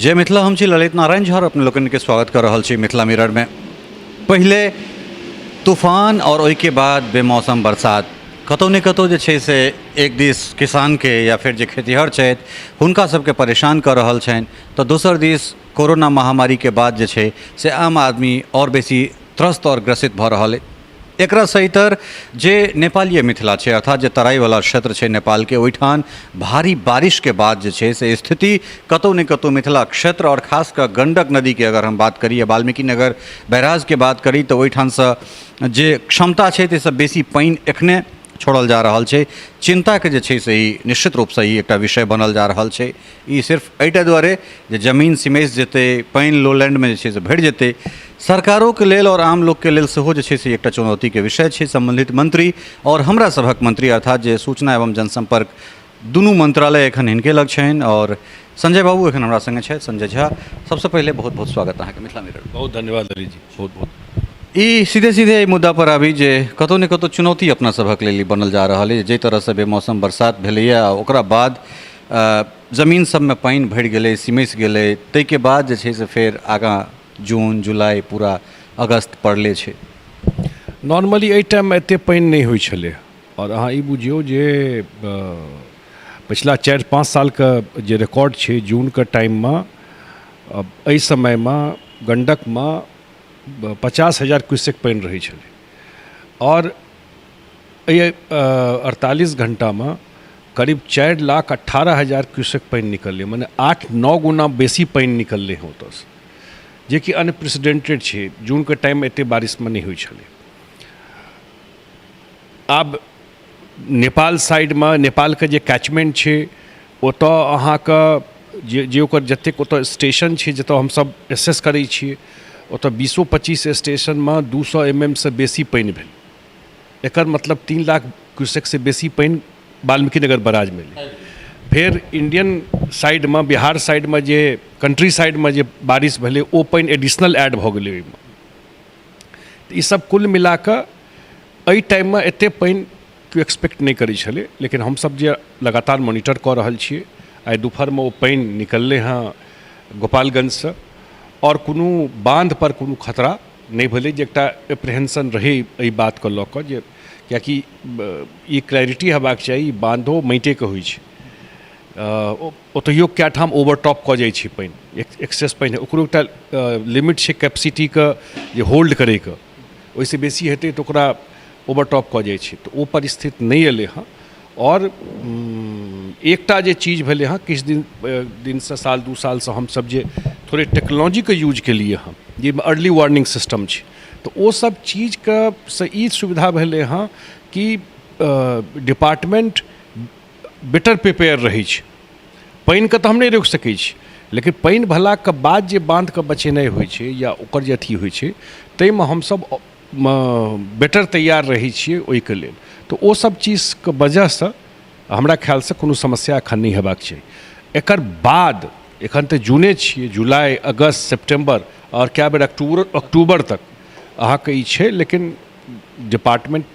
जय मिथिला। हम छी ललित नारायण झा और अपने लोकनि के स्वागत कर रहल छी मिथिला मिरर में। पहिले तूफान और ओहिके बाद बेमौसम बरसात कतौ ने कतौ जे छै से एक दिस किसानके या फेर जे खेतिहर छथि हुनका सबके परेशान कऽ रहल छनि, तऽ दोसर दिस कोरोना महामारीके बाद जे छै से आम आदमी आओर बेसी त्रस्त आओर ग्रसित भऽ रहल अइ। एकरा सहितर जे नेपालीय मिथिला छै, अर्थात जे तराईवला क्षेत्र छै नेपालके, ओहिठाम भारी बारिशके बाद जे छै से स्थिति कतहु ने कतहु मिथिला क्षेत्र आओर खास कऽ गण्डक नदीके अगर हम बात करी या वाल्मीकि नगर बैराजके बात करी तऽ ओहिठामसँ जे क्षमता छै ताहिसँ बेसी पानि एखने छोड़ल जा रहल छै। चिन्ताके जे छै से ई निश्चित रूपसँ ई एकटा विषय बनल जा रहल छै। ई सिर्फ एहिटा दुआरे जे जमीन सिमटि जेतै, पानि लोलैंडमे जे छै से भरि जेतै, सरकारोके लेल आओर आम लोकके लेल सेहो जे छै से एकटा चुनौतीके विषय छै। सम्बन्धित मंत्री आओर हमरा सभक मंत्री, अर्थात जे सूचना एवं जनसम्पर्क दुनू मंत्रालय एखन हिनके लग छनि आओर संजय बाबू एखन हमरा सङ्गे छथि, संजय झा। सबसँ पहिले बहुत बहुत स्वागत अहाँके मिथिला मिरर। बहुत धन्यवाद ललित जी, बहुत बहुत। ई सीधे सीधे एहि मुद्दा पर आबी जे कतहु ने कतहु चुनौती अपना सभक लेल ई बनल जा रहल अछि। जाहि तरहसँ बेमौसम बरसात भेलैए आ ओकरा बाद जमीन सबमे पानि भरि गेलै, सिमसि गेलै, ताहिके बाद जे छै से फेर आगाँ जून जुलाई पूरा अगस्त पड़ले छै। नॉर्मली एहि टाइममे एतेक पानि नहि होइ छलै आओर अहाँ ई बुझियौ जे पछिला 4-5 सालके जे रिकॉर्ड छै, जूनके टाइममे एहि समयमे गण्डकमे 50,000 क्यूसेक पानि रहै छलै आओर एहि 48 घण्टामे करीब 4,18,000 क्यूसेक पानि निकललै, मने 8-9 गुना बेसी पानि निकललै हँ ओतऽसँ, जेकि अनप्रेसिडेंटेड छै। जूनके टाइममे एतेक बारिशमे नहि होइ छलै। आब नेपाल साइडमे नेपालके जे कैचमेंट छै ओतऽ अहाँके जे जे ओकर जतेक ओतऽ स्टेशन छै जतऽ हमसब एसेस करै छियै, ओतऽ 20-25 स्टेशनमे 200 एम एम सँ बेसी पानि भेल। एकर मतलब 3 लाख क्यूसेकसँ बेसी पानि वाल्मीकि नगर बराजमे एलै। फेर इंडियन साइडमे, बिहार साइडमे जे कंट्री साइडमे जे बारिश भेलै ओ पानि एडिशनल ऐड भऽ गेलै ओहिमे। तऽ ईसब कुल मिलाकऽ एहि टाइममे एतेक पानि केओ एक्सपेक्ट नहि करै छलै, लेकिन हमसब जे लगातार मोनिटर कऽ रहल छियै। आइ दुपहरमे ओ पानि निकललै हँ गोपालगंजसँ आओर कोनो बान्धपर कोनो खतरा नहि भेलै, जे एकटा एप्रिहेंशन रहै एहि बातके लऽ कऽ जे कियाकि ई क्लैरिटी हेबाक चाही, ई बान्धो माटिएके होइ छै, ओतहियो कए ठाम ओवरटॉप कऽ जाइ छै पानि, एक्सेस पानि, ओकरो एकटा लिमिट छै कैपेसिटीके जे होल्ड करैके, ओहिसँ बेसी हेतै तऽ ओकरा ओवरटॉप कऽ जाइ छै। तऽ ओ परिस्थिति नहि एलै हँ। आओर एकटा जे चीज भेलै हँ किछु दिनसँ, साल 2 सालसँ हमसब जे थोड़े टेक्नोलॉजीके यूज केलिए हँ, जाहिमे अर्ली वार्निंग सिस्टम छै, तऽ ओ सब चीजके से ई सुविधा भेलै हँ कि डिपार्टमेन्ट बेटर प्रिपेयर रहै छै। पानिके तऽ हम नहि रोकि सकै छी, लेकिन पानि भेलाके बाद जे बान्धके बचेनाइ होइ छै या ओकर जे अथी होइ छै ताहिमे हमसब बेटर तैयार रहै छियै ओहिके लेल। तऽ ओ सब चीजके वजहसँ हमरा ख्यालसँ कोनो समस्या एखन नहि हेबाक चाही। एकर बाद एखन तऽ जूने छियै, जुलाई अगस्त सेप्टेम्बर आओर कए बेर अक्टूबर तक अहाँके ई छै, लेकिन डिपार्टमेन्ट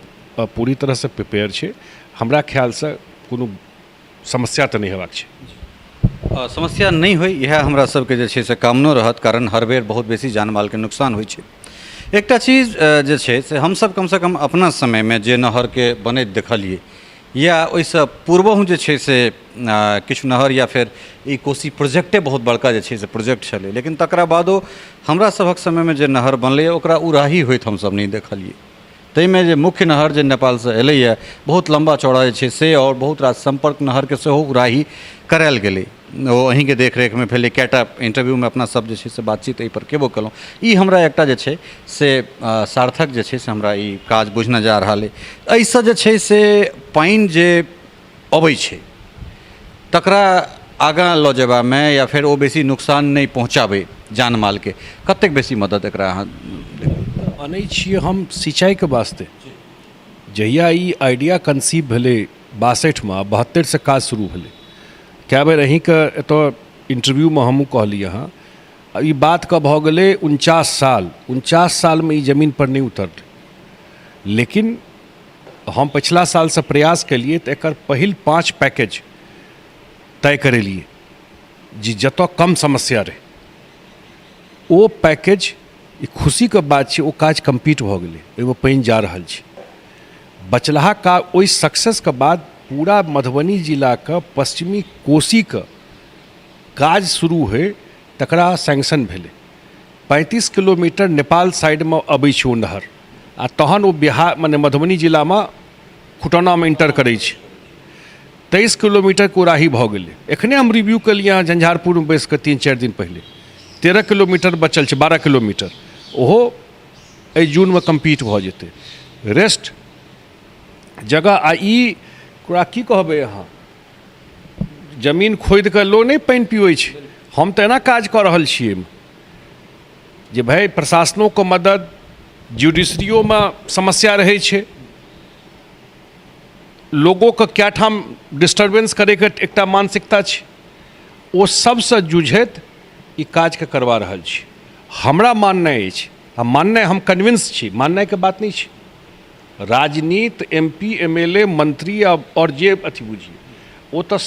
पूरी तरहसँ प्रिपेयर छै। हमरा ख्यालसँ कोनो समस्या तऽ नहि हेबाक छै। समस्या नहि होइ इएह हमरा सबके जे छै से कामनो रहत, कारण हर बेर बहुत बेसी जान मालके नुकसान होइ छै। एकटा चीज जे छै से हमसब कमसँ कम अपना समयमे जे नहरके बनैत देखलियै या ओहिसँ पूर्वहुँ जे छै से किछु नहर या फेर ई कोसी प्रोजेक्टे बहुत बड़का जे छै से प्रोजेक्ट छलै, लेकिन तकरा बादो हमरा सभक समयमे जे नहर बनलैए ओकरा उराही होइत हमसब नहि देखलियै। ताहिमे जे मुख्य नहर जे नेपालसँ एलैए बहुत लम्बा चौड़ा जे छै से, आओर बहुत रास सम्पर्क नहरके सेहो उराही करायल गेलै, ओ अहीँके देखरेखमे भेलै। कएटा इन्टरव्यूमे अपना सब जे छै से बातचीत एहिपर केबो केलहुँ। ई हमरा एकटा जे छै से सार्थक जे छै से हमरा ई काज बुझना जा रहल अइ। एहिसँ जे छै से पानि जे अबै छै तकरा आगाँ लऽ जेबामे या फेर ओ बेसी नुकसान नहि पहुँचाबै जान मालके, कतेक बेसी मदद एकरा अहाँ देखबै? अनै छियै हम सिंचाइके वास्ते। जहिया ई आइडिया कंसीव भेलै 62मे, 72सँ काज शुरू भेलै। कए बेर अहीँके एतऽ इंटरव्यूमे हमहूँ कहलियै हँ, ई बातके भऽ गेलै 49 साल, 49 सालमे ई जमीनपर नहि उतरलै। लेकिन हम पछिला सालसँ प्रयास केलियै तऽ एकर पहिल 5 पैकेज तय करेलियै। जे जतऽ कम समस्या रहै। ओ पैकेज, ई खुशीके बात छै, ओ काज कम्प्लीट भऽ गेलै, ओहिमे पानि जा रहल छै। बचलाहा का ओहि सक्सेसके बाद पूरा मधुबनी जिलाके पश्चिमी कोसीके काज शुरू होइ तकरा सैंक्शन भेलै। 35 किलोमीटर नेपाल साइडमे अबै छै ओ नहर, आ तहन ओ बिहार मने मधुबनी जिलामे खुटौनामे इंटर करै छै। 23 किलोमीटर कोराही भऽ गेलै। एखने हम रिव्यू केलियै हँ झंझारपुरमे बैस कऽ 3-4 दिन पहिले। 13 किलोमीटर बचल छै, 12 किलोमीटर, ओहो एहि जूनमे कम्प्लीट भऽ जेतै। रेस्ट जगह आ ई ओकरा की कहबै अहाँ, जमीन खोदि कऽ लोक नहि पानि पिबै छै। हम तऽ एना काज कऽ रहल छियै एहिमे जे भाय प्रशासनोके मदद, जुडिशरियोमे समस्या रहै छै, लोगोके कए ठाम डिस्टर्बेंस करैके एकटा मानसिकता छै, ओ सबसँ जूझैत ई काजके करवा रहल छी। हमरा माननाइ अछि, आ माननाइ हम कन्विन्स छी, माननाइके बात नहि छै, राजनीति M P M L A मंत्री आओर जे अथी बुझिए ओ तऽ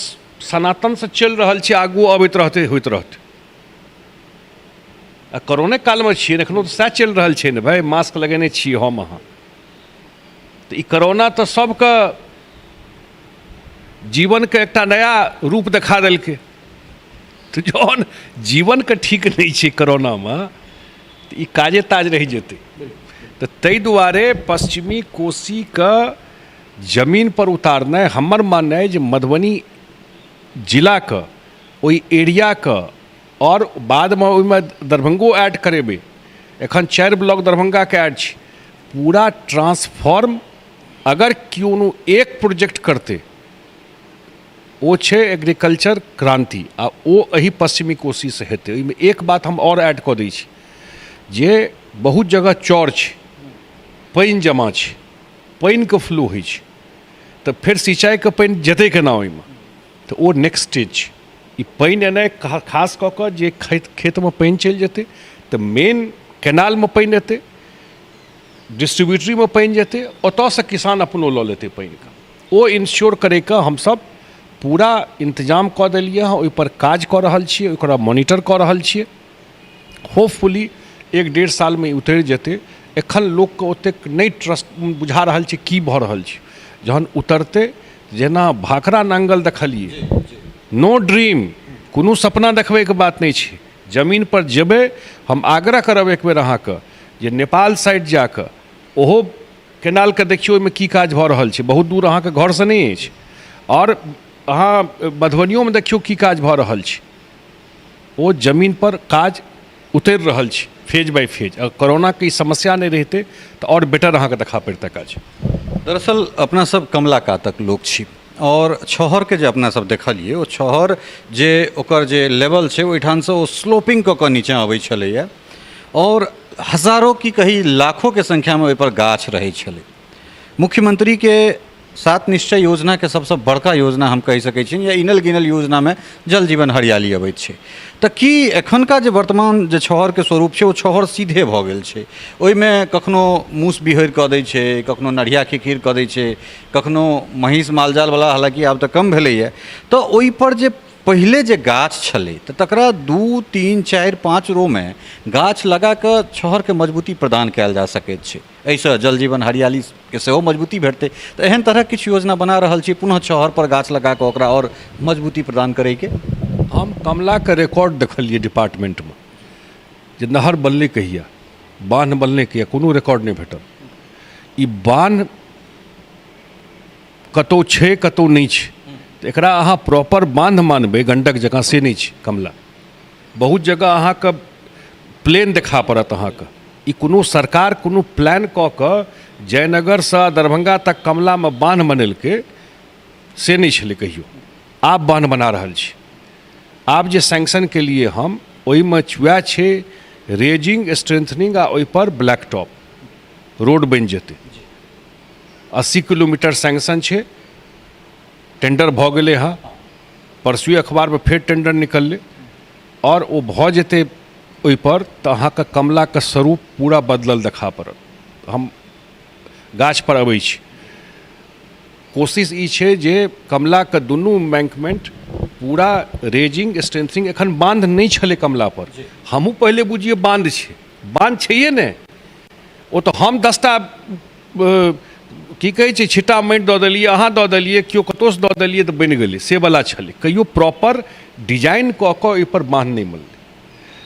सनातनसँ चलि रहल छै, आगू अबैत रहतै, होइत रहतै। आ कोरोने कालमे छियै, एखनो तऽ सएह चलि रहल छै ने भाय, मास्क लगेने छी हम अहाँ, तऽ ई कोरोना तऽ सबके जीवनके एकटा नया रूप देखा देलकै। तऽ जहन जीवनके ठीक नहि छै कोरोनामे तऽ ई काजे ताज रहि जेतै। तऽ ताहि दुआरे पश्चिमी कोसीके जमीन पर उतारनाइ हमर माननाइ जे मधुबनी जिलाके ओहि एरियाके, आओर बादमे ओहिमे दरभंगो ऐड करेबै, एखन 4 ब्लॉक दरभंगाके ऐड छै, पूरा ट्रांसफॉर्म अगर कोनो एक प्रोजेक्ट करतै ओ छै एग्रीकल्चर क्रांति, आ ओ एही पश्चिमी कोसीसँ हेतै। ओहिमे एक बात हम आओर ऐड कऽ दै छी जे बहुत जगह चौर छै, पानि जमा छै, पानिके फ्लो होइ छै, तऽ फेर सिंचाइके पानि जेतै केना ओहिमे, तऽ ओ नेक्स्ट स्टेज छै। ई पानि एनाइ खास कऽ कऽ जे खेतमे पानि चलि जेतै तऽ मेन केनालमे पानि एतै, डिस्ट्रीब्यूटरीमे पानि जेतै, ओतऽसँ किसान अपनो लऽ लेतै पानिके। ओ इन्श्योर करैके हमसब पूरा इन्तजाम कऽ देलियै हँ, ओहिपर काज कऽ रहल छियै, ओकरा मोनिटर कऽ रहल छियै। होपफुली 1-1.5 सालमे ई उतरि जेतै। एखन लोकके ओतेक नहि ट्रस्ट बुझा रहल छै की भऽ रहल छै, जहन उतरतै जेना भाखड़ा नांगल देखलियै, नो ड्रीम, कोनो सपना देखबैके बात नहि छै, जमीन पर जेबै। हम आग्रह करब एक बेर अहाँके जे नेपाल साइड जाकऽ ओहो केनालके देखियौ, ओहिमे की काज भऽ रहल छै, बहुत दूर अहाँके घरसँ नहि अछि। आओर अहाँ मधुबनियोमे देखियौ की काज भऽ रहल छै, ओ जमीन पर काज उतरि रहल छै फेज बाय फेज। अगर कोरोनाके ई समस्या नहि रहितै तऽ आओर बेटर अहाँके देखा पड़ितै काज। दरअसल अपना सब कमला कातक लोक छी आओर छहरके जे अपना सब देखलियै, ओ छहर जे ओकर जे लेवल छै ओहिठामसँ ओ स्लोपिंग कऽ कऽ नीचाँ अबै छलैए आओर हजारो की कही लाखोके संख्यामे ओहिपर गाछ रहै छलै। मुख्यमंत्रीके सात निश्चय योजनाके सबसँ बड़का योजना हम कहि सकै छी या इनल गिनल योजनामे जल जीवन हरियाली अबैत छै। तऽ की एखनका जे वर्तमान जे छहरके स्वरूप छै ओ छहर सीधे भऽ गेल छै, ओहिमे कखनो मूस बिहरि कऽ दै छै, कखनो नढ़िया खिखिर कऽ दै छै, कखनो महीँस मालजालवला, हालाँकि आब तऽ कम भेलैए, तऽ ओहिपर जे पहिले जे गाछ छलै तऽ तकरा 2 3 4 5 रोमे गाछ लगाकऽ छहरके मजबूती प्रदान कयल जा सकैत छै। एहिसँ जल जीवन हरियालीके सेहो मजबूती भेटतै। तऽ एहन तरहक किछु योजना बना रहल छी पुनः छहरपर गाछ लगाकऽ ओकरा आओर मजबूती प्रदान करैके। हम कमलाके रिकॉर्ड देखलियै डिपार्टमेन्टमे जे नहर बनलै कहिया, बान्ह बनलै कहिया, कोनो रिकॉर्ड नहि भेटल। ई बान्ह कतहु छै कतहु नहि छै, तऽ एकरा अहाँ प्रॉपर बान्ह मानबै गण्डक जकाँ से नहि छै। कमला बहुत जगह अहाँके प्लेन देखा पड़त अहाँके। ई कोनो सरकार कोनो प्लान कऽ कऽ जयनगरसँ दरभंगा तक कमलामे बान्ह बनेलकै से नहि छलै कहियो, आब बान्ह बना रहल छै। आब जे सैंक्शन केलियै हम ओहिमे वएह छै रेजिंग स्ट्रेंथनिंग आ ओहिपर ब्लैक टॉप रोड बनि जेतै। 80 किलोमीटर सैंक्शन छै, टेंडर भऽ गेलै हँ, परसुए अखबारमे फेर टेंडर निकललै आओर ओ भऽ जेतै ओहिपर तऽ अहाँके कमलाके स्वरूप पूरा बदलल देखा पड़त। हम गाछपर अबै छी, कोशिश ई छै जे कमलाके दुनू एम्बैंकमेंट पूरा रेजिंग स्ट्रेंथनिंग। एखन बांध नहि छलै कमला पर। हमहूँ पहिले बुझिए बांध छै, बांध छैहे नहि ओ। तऽ हम 10टा की कहै छै छिट्टा माटि दऽ देलियै, अहाँ दऽ देलियै, केओ कतहुसँ दऽ देलियै तऽ बनि गेलै, से वला छलै। कहियो प्रॉपर डिजाइन कऽ कऽ ओहिपर बान्ह नहि बनलै।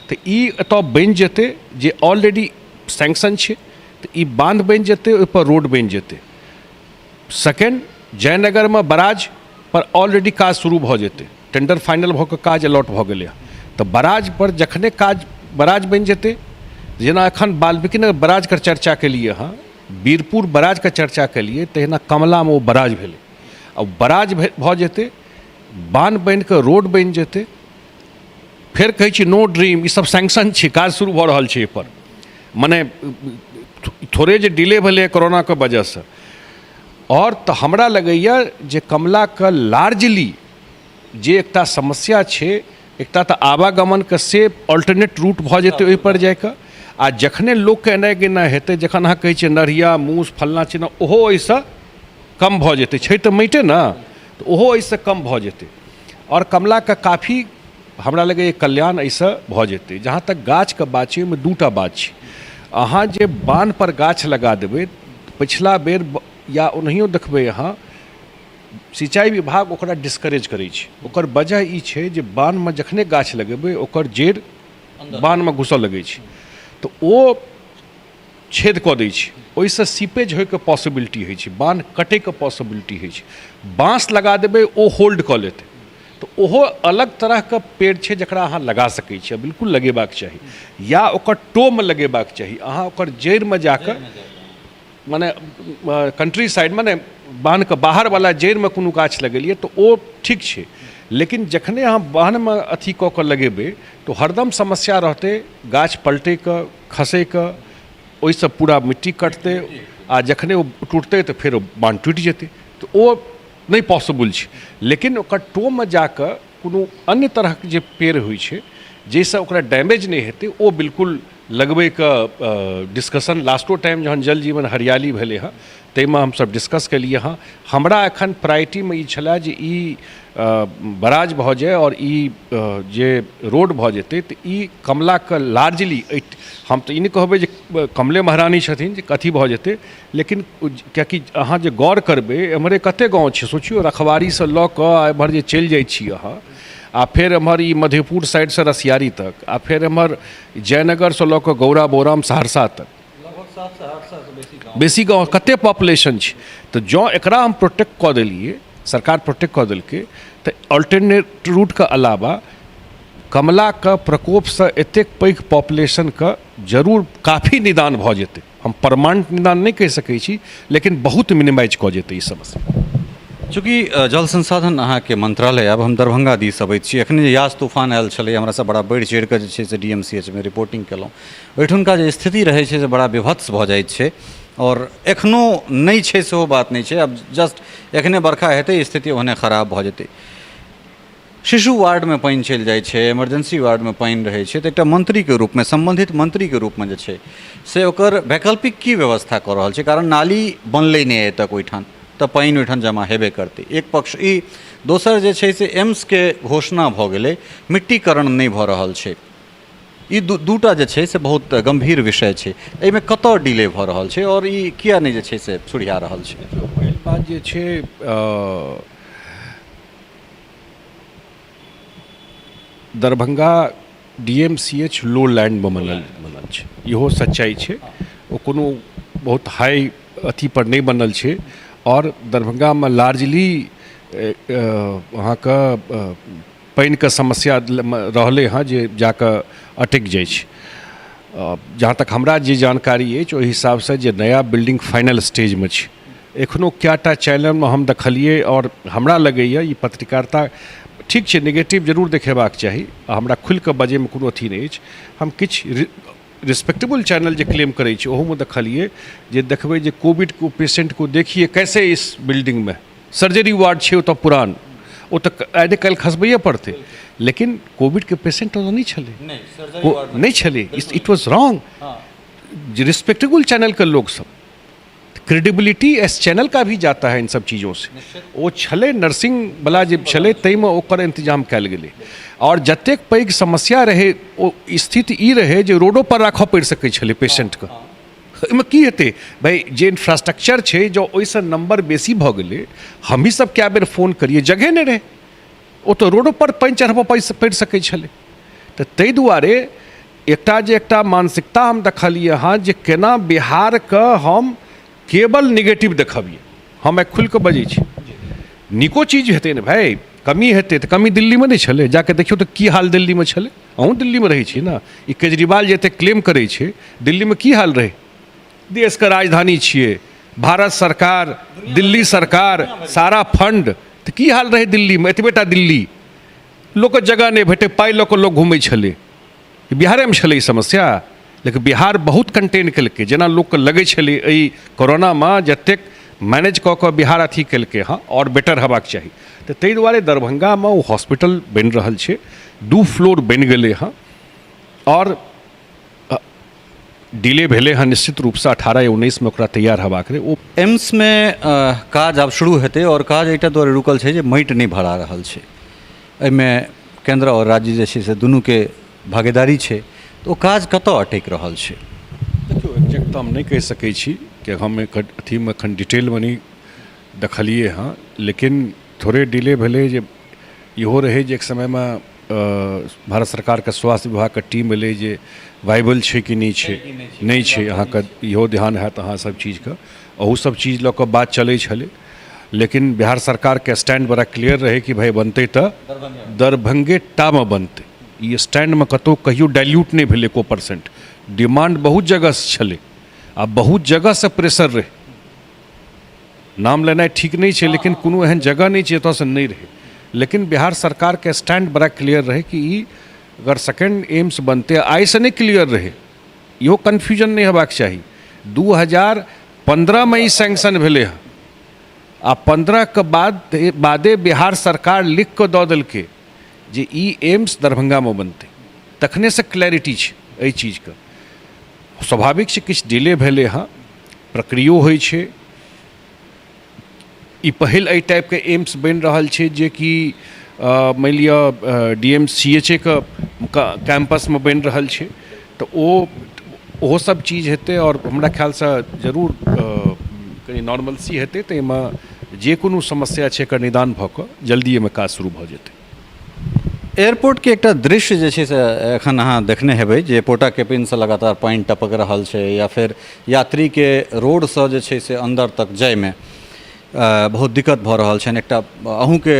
तऽ ई एतऽ बनि जेतै, जे ऑलरेडी सैंक्शन छै, तऽ ई बान्ह बनि जेतै, ओहिपर रोड बनि जेतै। सेकेंड, जयनगरमे बराज पर ऑलरेडी काज शुरू भऽ जेतै। टेंडर फाइनल भऽ कऽ काज अलॉट भऽ गेलै हँ। तऽ बराज पर जखने काज बराज बनि जेतै, जेना एखन वाल्मीकि नगर बराजके चर्चा केलियै हँ, वीरपुर बराजके चर्चा केलियै, तहिना कमलामे ओ बराज भेलै आ बराज भऽ जेतै, बान्ह बनि कऽ रोड बनि जेतै। फेर कहै छी, नो ड्रीम, ई सब सैंक्शन छै, काज शुरू भऽ रहल छै एहिपर। मने थोड़े जे डिले भेलै कोरोनाके वजहसँ। आओर तऽ हमरा लगैए जे कमलाके लार्जली जे एकटा समस्या छै, एकटा तऽ आवागमनके से अल्टरनेट रूट भऽ जेतै ओहिपर जाइके। आ जखने लोकके एनाइ गेनाइ हेतै, जखन अहाँ कहै छियै नढ़िया मूस फल्लाँ चिल्लाँ, ओहो एहिसँ कम भऽ जेतै। छै तऽ माटिए ने, तऽ ओहो एहिसँ कम भऽ जेतै। आओर कमलाके काफी हमरा लगैए कल्याण एहिसँ भऽ जेतै। जहाँ तक गाछके बात छै, ओहिमे दूटा बात छै। अहाँ जे बान्हपर गाछ लगा देबै, पछिला बेर या ओनाहियो देखबै अहाँ, सिंचाइ विभाग ओकरा डिस्करेज करै छै। ओकर वजह ई छै जे बान्हमे जखने गाछ लगेबै, ओकर जड़ि बान्हमे घुसऽ लगै छै, तऽ ओ छेद कऽ दै छै, ओहिसँ सीपेज होइके पॉसिबिलिटी होइ छै, बान्ह कटैके पॉसिबिलिटी होइ छै। बाँस लगा देबै, ओ होल्ड कऽ लेतै। तऽ ओहो अलग तरहके पेड़ छै जकरा अहाँ लगा सकै छी, बिल्कुल लगेबाक चाही, या ओकर टोमे लगेबाक चाही। अहाँ ओकर जड़िमे जाकऽ, मने कंट्री साइड, मने बान्हके बाहरवला जड़िमे कोनो गाछ लगेलियै तऽ ओ ठीक छै। लेकिन जखने अहाँ बान्हमे अथी कऽ कऽ लगेबै तऽ हरदम समस्या रहतै गाछ पलटैके, खसैके, ओहिसँ पूरा मिट्टी कटतै आ जखने ओ टूटतै तऽ फेर ओ बान्ह टूटि जेतै। तऽ ओ नहि पॉसिबल छै। लेकिन ओकर टोमे जाकऽ कोनो अन्य तरहक जे पेड़ होइ छै, जाहिसँ ओकरा डैमेज नहि हेतै, ओ बिल्कुल लगबैके डिस्कशन लास्टो टाइम जहन जल जीवन हरियाली भेलै हँ, ताहिमे हमसब डिस्कस केलिए हँ। हमरा एखन प्रायोरिटीमे ई छलै जे ई बराज भऽ जाय आओर ई जे रोड भऽ जेतै तऽ ई कमलाके लार्जली, हम तऽ ई नहि कहबै जे कमले महारानी छथिन जे कथी भऽ जेतै, लेकिन कियाकि अहाँ जे गौर करबै, एम्हरे कते गाँव छै, सोचियौ, रखवारीसँ लऽ कऽ आ एम्हर जे चलि जाइ छी अहाँ, आ फेर एम्हर ई मधेपुर साइडसँ रसियारी तक, आ फेर एम्हर जयनगरसँ लऽ कऽ गौरा बौराम सहरसा तक, बेसी गाँव, कते पॉपुलेशन छै। तऽ जँ एकरा हम प्रोटेक्ट कऽ देलियै, सरकार प्रोटेक्ट कऽ देलकै, तऽ अल्टरनेट रूटके अलावा कमलाके प्रकोपसँ एतेक पैघ पॉपुलेशनके जरूर काफी निदान भऽ जेतै। हम परमानेंट निदान नहि कहि सकै छी, लेकिन बहुत मिनिमाइज कऽ जेतै ई समस्या। चूँकि जल संसाधन अहाँके मंत्रालय, आब हम दरभंगा दिस अबैत छी। एखने जे यास तूफान आयल छलै, हमरा सब बड़ा बढ़ि चढ़ि कऽ जे छै से डी एम सी एच मे रिपोर्टिंग केलहुँ। ओहिठुनका जे स्थिति रहै छै से बड़ा विभत्स भऽ जाइत छै आओर एखनो नहि छै सेहो बात नहि छै। आब जस्ट एखने बरखा हेतै, स्थिति ओहने खराब भऽ जेतै। शिशु वार्डमे पानि चलि जाइ छै, इमरजेंसी वार्डमे पानि रहै छै। तऽ एकटा मन्त्रीके रूपमे, सम्बन्धित मन्त्रीके रूपमे जे छै से ओकर वैकल्पिक की व्यवस्था कऽ रहल छै? कारण नाली बनलै नहि आइ तक ओहिठाम, तऽ पानि ओहिठाम जमा हेबे करतै। एक पक्ष ई, दोसर जे छै से एम्सके घोषणा भऽ गेलै, मिट्टीकरण नहि भऽ रहल छै। ई दूटा जे छै से बहुत गम्भीर विषय छै। एहिमे कतऽ डिले भऽ रहल छै आओर ई किया नहि जे छै से सुढ़िया रहल छै? पहिल बात जे छै, दरभंगा डीएमसीएच लो लैंडमे बनल बनल छै, इहो सच्चाइ छै। ओ कोनो बहुत हाई अथी पर नहि बनल छै। आओर दरभंगामे लार्जली अहाँके पानिके समस्या रहलै हँ जे जाकऽ अटकि जाइ छै। जहाँ तक हमरा जे जानकारी अछि, ओहि हिसाबसँ जे नया बिल्डिंग फाइनल स्टेजमे छै। एखनो कएटा चैनलमे हम देखलियै आओर हमरा लगैए ई पत्रकारिता ठीक छै, नेगेटिव जरूर देखेबाक चाही आ हमरा खुलिकऽ बजैमे कोनो अथी नहि अछि। हम किछु रिस्पेक्टेबल चैनल जे क्लेम करै छै, ओहूमे देखलियै जे देखबै जे कोविड को पेशेंट को देखिए कैसे इस बिल्डिंगमे सर्जरी वार्ड छै। ओतऽ पुरान, ओ तऽ आइ ने काल्हि खसबैए पड़तै, लेकिन कोविडके पेशेंट ओतऽ नहि छलै, नहि छलै। It was wrong. जे रिस्पेक्टेबल चैनलके लोकसभ क्रेडिबिलिटी एस चैनल का भी जाता है इन सब चीज़ों से। ओ छलै नर्सिंग वला जे छलै, ताहिमे ओकर इंतजाम कयल गेलै। आओर जतेक पैघ समस्या रहै, ओ स्थिति ई रहै जे रोडो पर राखऽ पड़ि सकै छलै पेशेंटके। एहिमे की हेतै भाइ, जे इन्फ्रास्ट्रक्चर छै, जँ ओहिसँ नम्बर बेसी भऽ गेलै, हमही सब कए बेर फोन करियै, जगहे नहि रहै, ओ तऽ रोडोपर पानि चढ़बऽ पड़ि सकै छलै। तऽ ताहि दुआरे एकटा जे एकटा मानसिकता हम देखलियै हँ जे केना बिहारके हम केवल निगेटिव देखबियै। हम आइ खुलि कऽ बजै छी, नीको चीज हेतै ने भाइ, कमी हेतै तऽ कमी दिल्लीमे नहि छलै? जाके देखियौ तऽ की हाल दिल्लीमे छलै। अहूँ दिल्लीमे रहै छी ने? ई केजरीवाल जे एतेक क्लेम करै छै, दिल्लीमे की हाल रहै? देशके राजधानी छियै, भारत सरकार, दिल्ली सरकार, सारा फंड, तऽ की हाल रहै दिल्लीमे? एतबे टा दिल्ली, लोकके जगह नहि भेटै, पाइ लऽ कऽ लोक घुमै छलै। बिहारेमे छलै ई समस्या, लेकिन बिहार बहुत कंटेन केलकै। जेना लोकके लगै छलै, एहि कोरोनामे जतेक मैनेज कऽ कऽ बिहार अथी केलकै हँ, आओर बेटर हेबाक चाही। तऽ ताहि दुआरे दरभंगामे ओ हॉस्पिटल बनि रहल छै, 2 फ्लोर बनि गेलै हँ आओर डिले भेलै हँ निश्चित रूपसँ। 18 या 19मे ओकरा तैयार हेबाक रहै ओ। एम्समे काज आब शुरू हेतै आओर काज एहिटा दुआरे रुकल छै जे माटि नहि भरा रहल छै। एहिमे केन्द्र आओर राज्य जे छै से दुनूके भागीदारी छै, तऽ ओ काज कतऽ अटकि रहल छै? देखियौ, एक्जैक्ट तऽ हम नहि कहि सकै छी कि हम एकर अथीमे एखन डिटेलमे नहि देखलियै हँ, लेकिन थोड़े डिले भेलै जे इहो रहै जे एक समयमे भारत सरकारके स्वास्थ्य विभागके टीम एलै जे वाइबल छै कि नहि छै, नहि छै। अहाँके इहो ध्यान हैत अहाँ सब चीजके, अहू सब चीज लऽ कऽ बात चलै छलै। लेकिन बिहार सरकारके स्टैंड बड़ा क्लियर रहै कि भाइ बनतै तऽ दरभंगे टामे बनतै। ई स्टैंडमे कतहु कहियो डाइल्यूट नहि भेलै एको परसेंट। डिमांड बहुत जगहसँ छलै आ बहुत जगहसँ प्रेशर रहै। नाम लेनाइ ठीक नहि छै, लेकिन कोनो एहन जगह नहि छै जतऽसँ नहि रहै। लेकिन बिहार सरकारके स्टैंड बड़ा क्लियर रहै कि ई अगर सेकेंड एम्स बनतै, आइसँ नहि क्लियर रहै, इहो कन्फ्यूजन नहि हेबाक चाही। 2015मे ई सैंक्शन भेलै हँ आ 15के बादे बिहार सरकार लिख कऽ दऽ देलकै जे ई एम्स दरभंगामे बनतै। तखनेसँ क्लैरिटी छै एहि चीजके। स्वाभाविक छै, किछु डिले भेलै हँ, प्रक्रियो होइ छै। ई पहिल एहि टाइपके एम्स बनि रहल छै जेकि मानि लिअ D M C H A के कैम्पसमे बनि रहल छै, तऽ ओहो सब चीज हेतै आओर हमरा ख्यालसँ जरूर कनि नॉर्मलसी हेतै, तऽ एहिमे जे कोनो समस्या छै एकर निदान भऽ कऽ जल्दी एहिमे काज शुरू भऽ जेतै। एयरपोर्टके एकटा दृश्य जे छै से एखन अहाँ देखने हेबै जे पोटा केबिनसँ लगातार पानि टपकि रहल छै या फेर यात्रीके रोडसँ जे छै से अन्दर तक जाइमे बहुत दिक्कत भऽ रहल छनि। एकटा अहूँके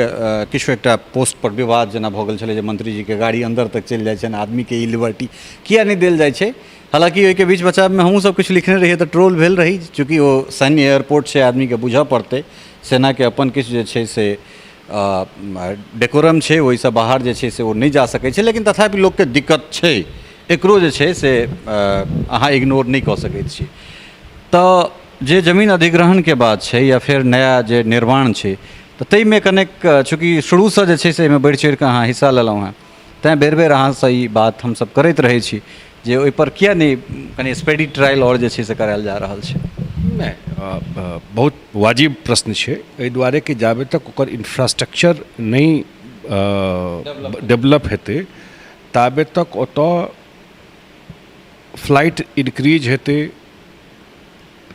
किछु एकटा पोस्टपर विवाद जेना भऽ गेल छलै जे मंत्रीजीके गाड़ी अन्दर तक चलि जाइ छनि, आदमीके ई लिबर्टी किया नहि देल जाइ छै? हालाँकि ओहिके बीच बचावमे हमहूँ सब किछु लिखने रहियै तऽ ट्रोल भेल रही। चूँकि ओ सैन्य एयरपोर्ट छै, आदमीके बुझऽ पड़तै, सेनाके अपन किछु जे छै से डेकोरम छै, ओहिसँ बाहर जे छै से ओ नहि जा सकै छै। लेकिन तथापि लोकके दिक्कत छै, एकरो जे छै से अहाँ इग्नोर नहि कऽ सकै छी। तऽ जे जमीन अधिग्रहणके बात छै या फेर नया जे निर्माण छै, तऽ ताहिमे कनेक चूँकि शुरूसँ जे छै से एहिमे बढ़ि चढ़िकऽ अहाँ हिस्सा लेलहुँ हेँ, तैँ बेर बेर अहाँसँ ई बात हमसब करैत रहै छी जे ओहिपर किया नहि कनि स्पेडी ट्रायल आओर जे छै से करायल जा रहल छै? नहि, बहुत वाजिब प्रश्न छै, एहि दुआरे कि जाबे तक ओकर इन्फ्रास्ट्रक्चर नहि डेवलप हेतै, ताबे तक ओतऽ फ्लाइट इन्क्रीज हेतै,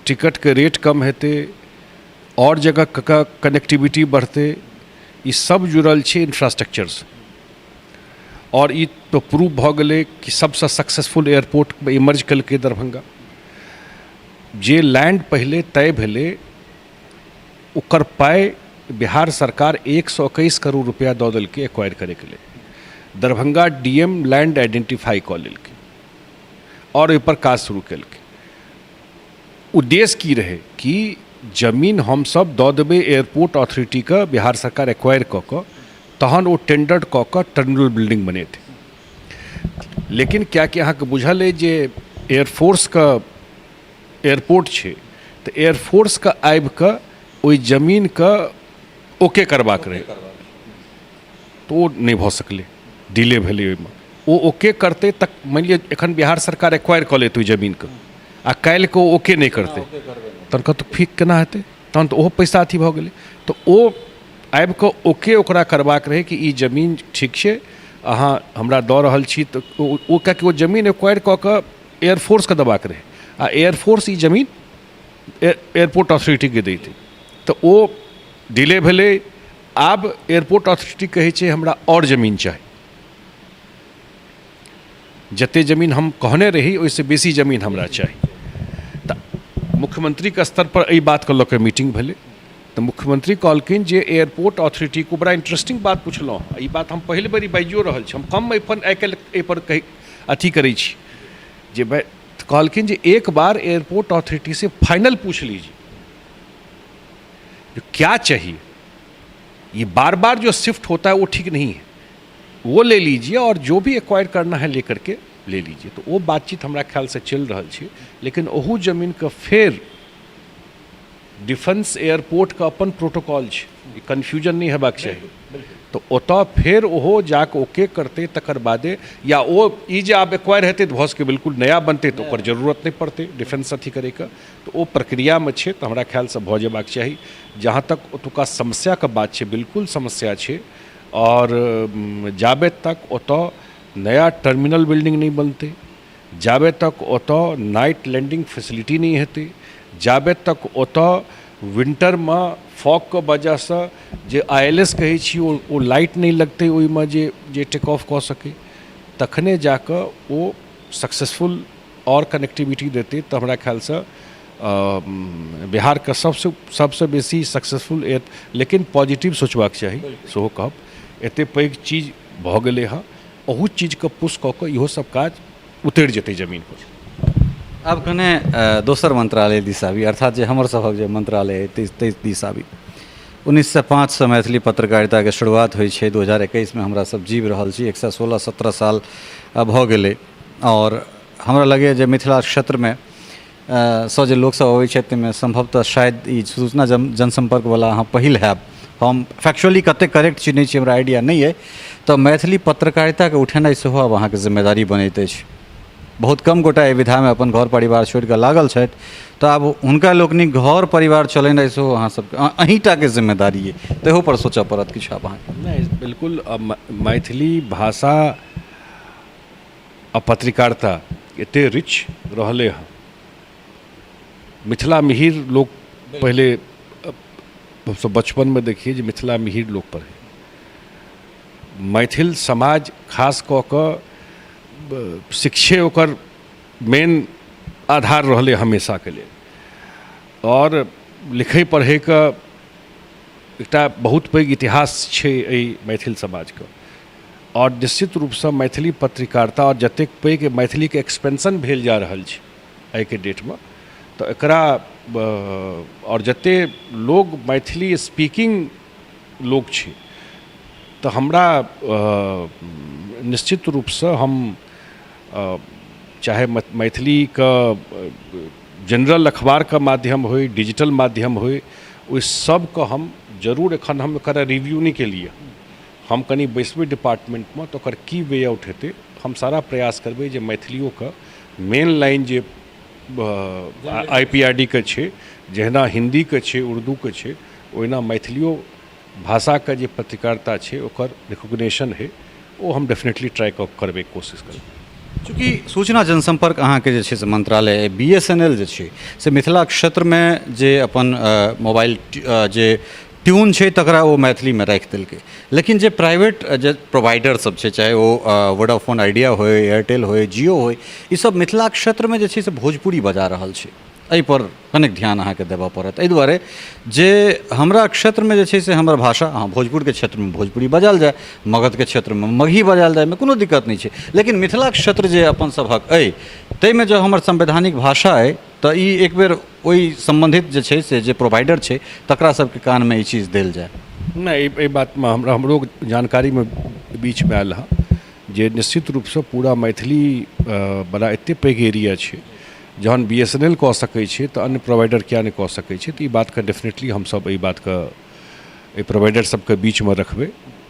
टिकटके रेट कम हेतै, आओर जगहके कनेक्टिविटी बढ़तै, ई सब जुड़ल छै इन्फ्रास्ट्रक्चरसँ। आओर ई तऽ प्रूव भऽ गेलै कि सबसँ सक्सेसफुल एयरपोर्ट इमर्ज केलकै दरभंगा। जे लैंड पहिले तय भेलै, ओकर पाइ बिहार सरकार 121 करोड़ रुपया दऽ देलकै एक्वायर करैके लेल। Darbhanga D M land identify कऽ लेलकै आओर ओहिपर काज शुरू केलकै। उद्देश्य की रहै कि जमीन हमसब दऽ देबै एयरपोर्ट अथॉरिटीके, बिहार सरकार एक्वायर कऽ कऽ, तहन ओ टेंडर कऽ कऽ टर्मिनल बिल्डिंग बनेतै। लेकिन किएकि अहाँके बुझल अइ जे एयरफोर्सके एयरपोर्ट छै, तऽ एयरफोर्सके आबि कऽ ओहि जमीनके ओके करबाक रहै, तऽ ओ नहि भऽ सकलै, डिले भेलै ओहिमे। ओ ओके करतै तक, मानि लिअ एखन बिहार सरकार एक्वायर कऽ लेत ओहि जमीनके आ काल्हिके ओ ओके नहि करतै। तहन कतौ ठीक केना हेतै? तहन तऽ ओहो पैसा अथी भऽ गेलै। तऽ ओ आबि कऽ ओके ओकरा करबाक रहै कि ई जमीन ठीक छै, अहाँ हमरा दऽ रहल छी। तऽ ओ कियाकि ओ जमीन एक्वायर कऽ कऽ एयरफोर्सके देबाक रहै आ एयरफोर्स ई जमीन एयरपोर्ट अथॉरिटीके दैतै, तऽ ओ डिले भेलै। आब एयरपोर्ट अथॉरिटी कहै छै हमरा आओर जमीन चाही, जते जमीन हम कहने रही ओहिसँ बेसी जमीन हमरा चाही। तऽ मुख्यमंत्रीके स्तर पर एहि बातके लऽ कऽ मीटिंग भेलै, तऽ मुख्यमंत्री कहलखिन जे एयरपोर्ट अथॉरिटीको बड़ा इंटरेस्टिंग बात पुछलहुँ। ई बात हम पहिल बेरी बाजियो रहल छी, हम कम एहिपर आइ काल्हि एहिपर कहि अथी करै छी जे कहलखिन जे एक बार एयरपोर्ट अथॉरिटी से फाइनल पूछ लीजिए जो क्या चाहिए, ये बार बार जो शिफ्ट होता है वो ठीक नहीं है, वो ले लीजिए और जो भी एक्वायर करना है लेकर के ले लीजिए। तो वो बातचीत हमरा ख्याल से चलि रहल छै, लेकिन ओहू जमीनके फेर डिफेंस एयरपोर्टके अपन प्रोटोकॉल छै, ई कन्फ्यूजन नहि हेबाक चाही। तऽ ओतऽ फेर ओहो जाकऽ ओके करतै तकर बादे, या ओ ई जे आब एक्वायर हेतै तऽ भऽ सकै बिल्कुल नया बनतै तऽ ओकर जरूरत नहि पड़तै डिफेंस अथी करैके। तऽ ओ प्रक्रियामे छै, तऽ हमरा ख्यालसँ भऽ जेबाक चाही। जहाँ तक ओतुका समस्याके बात छै, बिल्कुल समस्या छै, आओर जाबे तक ओतऽ नया टर्मिनल बिल्डिंग नहि बनतै, जाबे तक ओतऽ नाइट लैंडिंग फैसिलिटी नहि हेतै, जाबे तक ओतऽ विंटरमे फॉगके वजहसँ जे I L S कहै छी ओ लाइट नहि लगतै ओहिमे जे जे टेक ऑफ कऽ सकै, तखने जाकऽ ओ सक्सेसफुल आओर कनेक्टिविटी देतै। तऽ हमरा ख्यालसँ बिहारके सबसँ सबसँ बेसी सक्सेसफुल एयर, लेकिन पॉजिटिव सोचबाक चाही सेहो कहब, एतेक पैघ चीज भऽ गेलै हँ, बहुत चीजके पुश कऽ कऽ इहो सब काज उतरि जेतै जमीनपर। आब कने दोसर मंत्रालय दिस आबी, अर्थात जे हमर सभक जे मंत्रालय अइ ताहि दिस आबी। 1905सँ मैथिली पत्रकारिताके शुरुआत होइ छै, 2021मे हमरा सब जीवि रहल छी, 116-17 साल भऽ गेलै। आओर हमरा लगैए जे मिथिला क्षेत्रमे सँ जे लोकसब अबै छथि ताहिमे सम्भवतः शायद ई सूचना जनसम्पर्कवला अहाँ पहिल हैब। हम फैक्चुअली कतेक करेक्ट छी नहि छी हमरा आइडिया नहि अइ। तऽ मैथिली पत्रकारिताके उठेनाइ सेहो आब अहाँके जिम्मेदारी बनैत अछि। बहुत कम गोटा एहि विधामे अपन घर परिवार छोड़िकऽ लागल छथि, तऽ आब हुनका लोकनिक घर परिवार चलेनाइ सेहो अहाँ सबके अहीँटाके जिम्मेदारी अइ, ताहूपर सोचऽ पड़त किछु आब अहाँके। नहि, बिल्कुल मैथिली भाषा आ पत्रकारिता एते रिच रहलै हँ। मिथिला मिहिर लोक पहिले हमसब बचपनमे देखियै जे मिथिला मिहिर लोक पढ़ै। मैथिल समाज खास कऽ कऽ शिक्षे ओकर मेन आधार रहलै हमेशाके लेल, आओर लिखै पढ़ैके एकटा बहुत पैघ इतिहास छै एहि मैथिल समाजके। आओर निश्चित रूपसँ मैथिली पत्रकारिता आओर जतेक पैघ मैथिलीके एक्सपेंशन भेल जा रहल छै आइके डेटमे, तऽ एकरा आओर जतेक लोग मैथिली स्पीकिंग लोक छै, तऽ हमरा निश्चित रूपसँ हम चाहे मैथिलीके जनरल अखबारके माध्यम होइ, डिजिटल माध्यम होइ, ओहि सबके हम जरूर, एखन हम एकर रिव्यू नहि केलियै, हम कनि बैसबै डिपार्टमेन्टमे तऽ ओकर की वे आउट हेतै, हम सारा प्रयास करबै जे मैथिलियोके मेन लाइन जे I P R D के छै, जहिना हिन्दीके छै, उर्दूके छै, ओहिना मैथिलियो भाषाके जे पत्रकारिता छै ओकर रिकोगनेशन होइ, ओ हम डेफिनेटली ट्राइ कऽ करबै, कोशिश करबै। चूँकि सूचना जनसम्पर्क अहाँके जे छै से मंत्रालय अइ, B S N L J छै से मिथिला क्षेत्रमे जे अपन मोबाइल जे ट्यून छै तकरा ओ मैथिलीमे राखि देलकै, लेकिन जे प्राइवेट जे प्रोवाइडर सब छै, चाहे ओ वोडाफोन आइडिया होइ, एयरटेल होइ, जिओ होइ, ई सब मिथिला क्षेत्रमे जे छै से भोजपुरी बजा रहल छै। एहिपर कनेक ध्यान अहाँके देबऽ पड़त, एहि दुआरे जे हमरा क्षेत्रमे जे छै से हमर भाषा, हँ भोजपुरके क्षेत्रमे भोजपुरी बाजल जाय, मगधके क्षेत्रमे मगही बाजल जाय, एहिमे कोनो दिक्कत नहि छै, लेकिन मिथिला क्षेत्र जे अपन सभक अइ ताहिमे जँ हमर संवैधानिक भाषा अइ तऽ ई एक बेर ओहि सम्बन्धित जे छै से जे प्रोवाइडर छै तकरा सबके कानमे ई चीज देल जाय। नहि, एहि बातमे हमरो जानकारीमे बीचमे आयल हँ जे निश्चित रूपसँ पूरा मैथिली बला एतेक पैघ एरिया छै, जहन बी एस एन एल कऽ सकै छै तऽ अन्य प्रोवाइडर किया नहि कऽ सकै छै। तऽ ई बातके डेफिनेटली हमसब एहि बातके एहि प्रोवाइडर सबके बीचमे रखबै,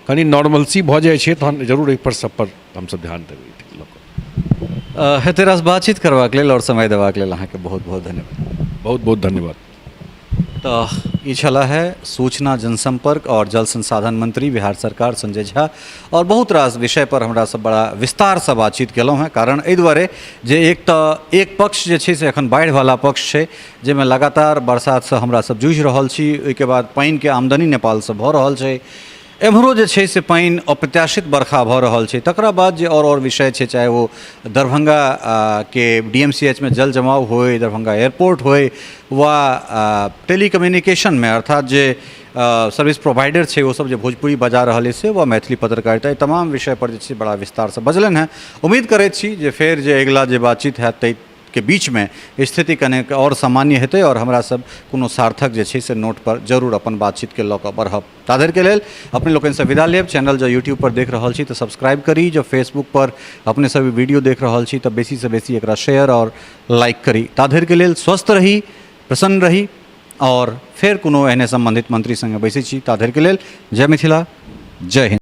कनि नॉर्मलसी भऽ जाइ छै तहन जरूर एहिपर सबपर हमसब ध्यान देबै लऽ कऽ। एते रास बातचीत करबाक लेल आओर समय देबाक लेल अहाँके बहुत बहुत धन्यवाद। बहुत बहुत धन्यवाद। तऽ ई छलाह है सूचना जनसम्पर्क आओर जल संसाधन मंत्री बिहार सरकार संजय झा आओर बहुत रास विषय पर हमरा सब बड़ा विस्तारसँ बातचीत केलहुँ हेँ। कारण एहि दुआरे जे एक तऽ एक पक्ष जे छै से एखन बाढ़िवला पक्ष छै, जाहिमे लगातार बरसातसँ हमरा सब जूझि रहल छी। ओहिके बाद पानिके आमदनी नेपालसँ भऽ रहल छै, एम्हरो जे छै से पानि अप्रत्याशित बरखा भऽ रहल छै। तकरा बाद जे आओर विषय छै, चाहे ओ दरभंगा के डी एम सी एच मे जल जमाव होइ, दरभंगा एयरपोर्ट होइ, वा टेलीकम्युनिकेशनमे अर्थात जे सर्विस प्रोवाइडर छै ओ सब जे भोजपुरी बजा रहल अछि से, वा मैथिली पत्रकारिता, एहि तमाम विषय पर जे छै बड़ा विस्तारसँ बजलनि हेँ। उम्मीद करैत छी जे फेर जे अगिला जे बातचीत हैत ताहि के बीचमे स्थिति कनेक आओर सामान्य हेतै आओर हमरा सब कोनो सार्थक जे छै से नोट पर जरूर अपन बातचीतके लऽ कऽ बढ़ब। ताधरिके लेल अपने लोकनिसँ विदा लेब। चैनल जँ यूट्यूब पर देख रहल छी तऽ सब्सक्राइब करी, जँ फेसबुक पर अपने सब वीडियो देख रहल छी तऽ बेसीसँ बेसी एकरा शेयर आओर लाइक करी। ताधरिके लेल स्वस्थ रही, प्रसन्न रही आओर फेर कोनो एहने सम्बन्धित मंत्री सङ्गे बैसै छी। ताधरिके लेल जय मिथिला, जय हिन्द।